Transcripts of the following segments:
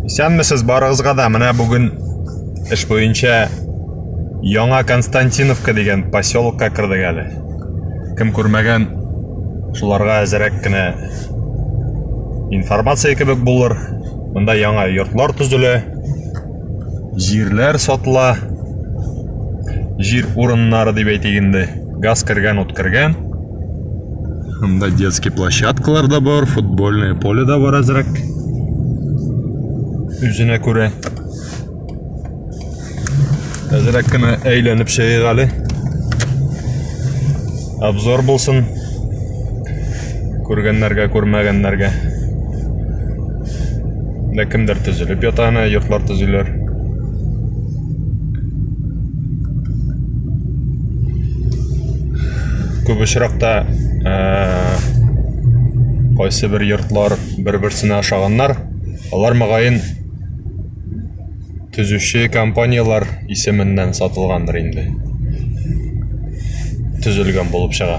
Исәнмесез барыгызга да. Менә бүген эш буенча Яңа Константиновка дигән поселокка кердек әле. Кем күрмәгән, шуларга әзерәк кенә информация кебек булыр. Монда яңа йортлар төзелә, җирләр сатыла. Җир урыннары дип әйтик инде. Газ кергән, ут кергән. Монда детский площадкалар да бар, футбольное поле да бар әзрәк. Үзенә күрә. Әзрәк кенә әйләнеп чыгыйк әле. Обзор булсын. Күргәннәргә, күрмәгәннәргә. Менә кемдер төзелеп ята әнә, йортлар төзиләр. Күп очракта кайсы бер йортлар бер-берсенә ошаганнар. Алар мөгаен төзүче компанияләр исеменнән сатылгандыр инде. Төзелгән булып чыга.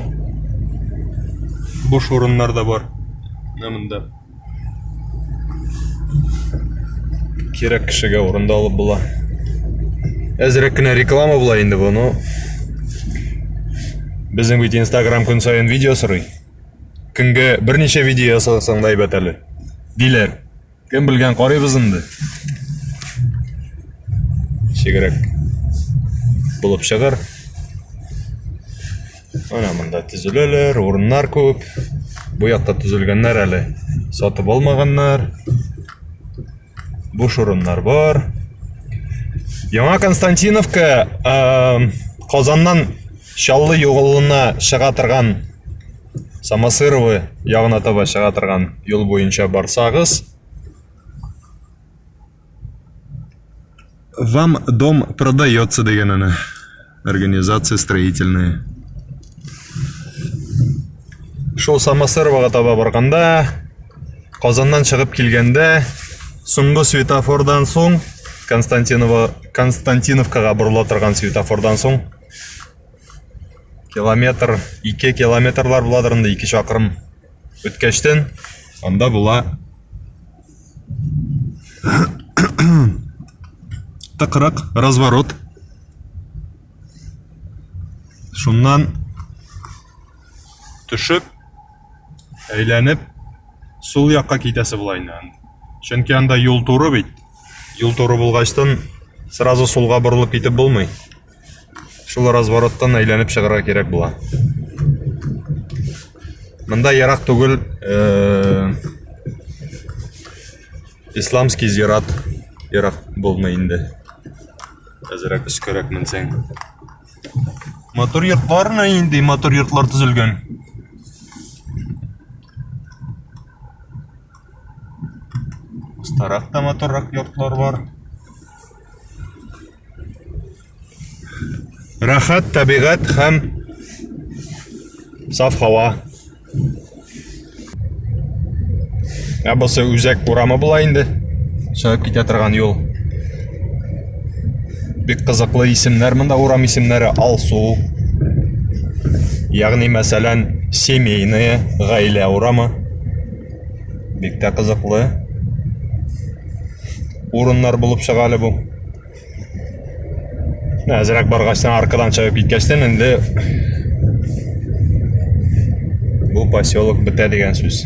Буш урыннар да бар. Менә монда. Кирәк кешегә урын да алып була. Әзрәк кенә реклама була инде бу, но безнең бит Инстаграм көн саен видео сорый. Көнгә берничә видео ясасаң да әйбәт әле. Диләр. Кем белгән, карыйбыз инде. Чигрәк булып чыгар. Менә монда төзеләләр, урыннар күп. Бу якта төзелгәннәр әле сатып алмаганнар. Буш урыннар бар. Яңа Константиновка Казаннан Чаллы юлына чыга торган Самосырово ягына таба чыга торган юл буенча барсагыз, Вам дом продается дигән әнә. Организация строительная. Шул Самосыровага таба барганда, Казаннан чыгып килгәндә, соңгы светофордан соң, Константинова, Константиновкага борыла торган светофордан соң, километр, 2 километрлар буладыр инде, 2 чакрым үткәчтен, анда була Тыкрык, разворот. Шуннан төшеп, әйләнеп, сул якка китәсе була инде. Чөнки анда юл туры бит. Юл туры булгачтан сразу сулга борылып китеп булмый. Шул развороттан әйләнеп чыгарга кирәк була. Монда ерак түгел, э, исламский зират ерак булмый инде. Әзрәк өскәрәк менсәң. Матур йортлар инде, матур йортлар төзелгән. Остарак та матуррак йортлар бар. Рәхәт табигать һәм саф һава. Ә бусы үзәк урамы була инде. Чыгып китә торган юл. Бик кызыклы исемнәр монда урам исемнәре Алсу. Ягъни мәсәлән, семейная, гаилә урамы. Бик тә кызыклы урыннар булып чыга әле бу. Әзрәк баргачтан аркадан чыгып киткәчтен инде бу поселок бетә дигән сүз.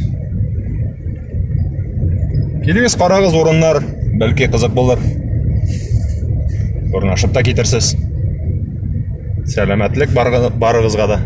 Килегез, карагыз урыннар, бәлки кызык булыр. Урнашып та китерсез. Сәламәтлек барыгызга да.